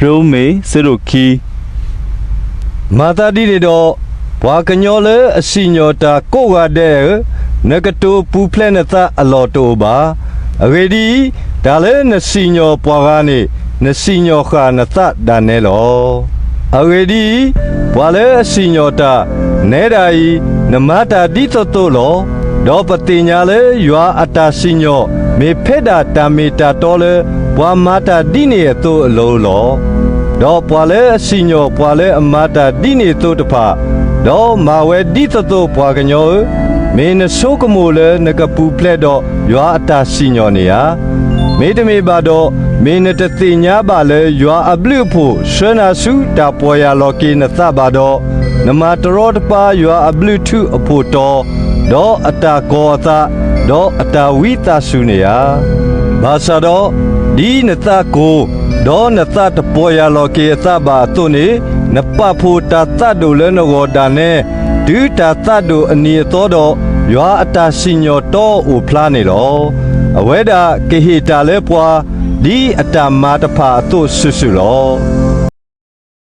ရိမ့ၤ ဆၢဒိၣ်ခံ မၤသးဒ်န့ၣ်ဒီး, ပှၤကညီလၢအစံၣ်ညီၣ်တၢ်ကိးဂၤဒဲးဧၢ, နကတိၤပူၤဖျဲးနသးအလီၢ်တအိၣ်ဘၣ်. အဂ့ၢ်ဒ်အံၤ, တၢ်လၢနစံၣ်ညီၣ်ပှၤဂၤန့ၣ်, နစံၣ်ညီၣ်ဃာ်နသးဒၣ်နဲလီၤ. အဂ့ၢ်ဒ်အံၤ, ပှၤလၢအစံၣ်ညီၣ်တၢ်, နဲဒၣ်အံၤ, နမၤတၢ်ဒ်သိးသိးလီၤ. ဒီးပသ့ၣ်ညါလၢယွၤအတၢ်စံၣ်ညီၣ် မ့ၢ်ဖဲဒၣ်တၢ်မ့ၢ်တၢ်တီလၢပှၤမၤတၢ်ဒ်န့ၣ်အသိးအလိၤလီၤ. ဒီးပှၤလၢအစံၣ်ညီၣ်ပှၤလၢအမၤတၢ်ဒ်န့ၣ်အသိးတဖၣ်, ဒီးမၤဝဲဒ်သိးသိးပှၤကညီဧၢ, မ့ၢ်နဆိကမိၣ်လၢနကပူၤဖျဲးဒီးယွၤအတၢ်စံၣ်ညီၣ်န့ၣ်ဧါ. မ့တမ့ၢ်ဘၣ်ဒီး, မ့ၢ်နတသ့ၣ်ညါဘၣ်လၢယွၤအဘျုးအဖှိၣ်ဆှၢနၤဆူတၢ်ပီၢ်ယၢ်လီၤက့ၤနသးဘၣ်ဒီး, နမၤတရီတပါယွၤအဘျုးထူးအဖှိၣ်တီ, ဒီးအတၢ်ကီၤအသး, ဒီးအတၢ်ဝံသးစူၤန့ၣ်ဧါ. ဘၣ်ဆၣ်ဒီး, ဒ်နသးကိၢ်, ဒီးနသးတပီၢ်ယၢ်လီၤက့ၤအသးဘၣ်အသိးန့ၣ်, နပာ်ဖှိၣ်တၢ်သးဒိၣ်လၢနဂီၢ်ဒၣ်နဲ, တုၤတၢ်သးဒိၣ်အနံၤအသီဒီး, ယွၤအတၢ်စံၣ်ညီၣ်တီအိၣ်ဖျါန့ၣ်လီၤ. အဝဲဒၣ်ကဟ့ၣ်တၢ်လၢပှၤ, ဒ်အတၢ်မၤတဖၣ်အသိးစုာ်စုာ်လီၤ.